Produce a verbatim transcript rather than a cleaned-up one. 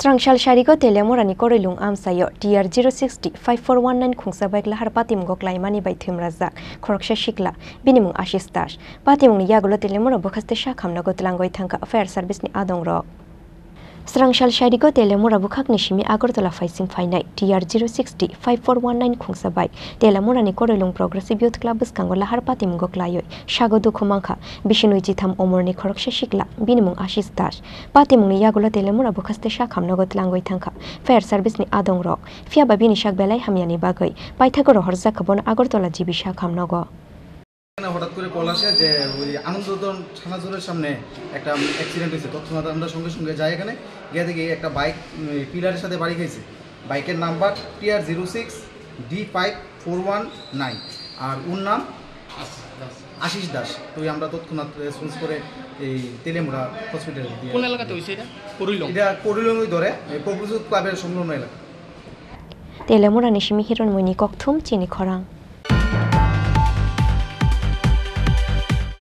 Srang sal sarigo Telemurani Koroilung amchaio T R zero six D five four one nine khungsa bike lahar patimungo klaimani bai thwimrajak khoroksa sikla, bini mung Ashish Das. Patimungni yagulo Telemura bwkhaste sakhamnogo tlangwi thangkha fire service ni adongrok. Srang sal sarigo Telemura bwkhakni simi Agartala phaising phainai T R zero six D five four one nine khungsa bike Telemurani Koroilung Progressive Youth Club bwskango lahar patimungo klaiwi sago dukhu mankha bisinwi chitham umorni khoroksa sikla, bini mung Ashish Das. Patimungni yagulo Telemura bwkhaste sakhamnogo tlangwi thangkha fire service ni adongrok. Phiyaba bini sak belai hamyani bagwi paithago rohorjak kha bono Agartala G B sakhamnogo. এখানে হঠাৎ করে কল আসে যে ওই আনন্দদন থানা জোরের সামনে একটা অ্যাক্সিডেন্ট হয়েছে। তৎক্ষণাৎ আমরা সঙ্গে সঙ্গে যাই এখানে, গিয়ে দেখি একটা বাইক পিলারের সাথে বাড়ি খাইছে। বাইকের number T R zero six D five four one nine, আর ওর নাম আশিস দাস। তো আমরা তৎক্ষণাৎ রেসপন্স করে এই তেলেমুড়া হসপিটালে দিয়ে কোন এলাকাতে হয়েছে এটা? করইলং। এটা করইলংই ধরে, এই প্রভুজিৎ ক্লাবের সংলগ্ন এলাকা। Telemurani simi Hironmoini kokthum chini khorang.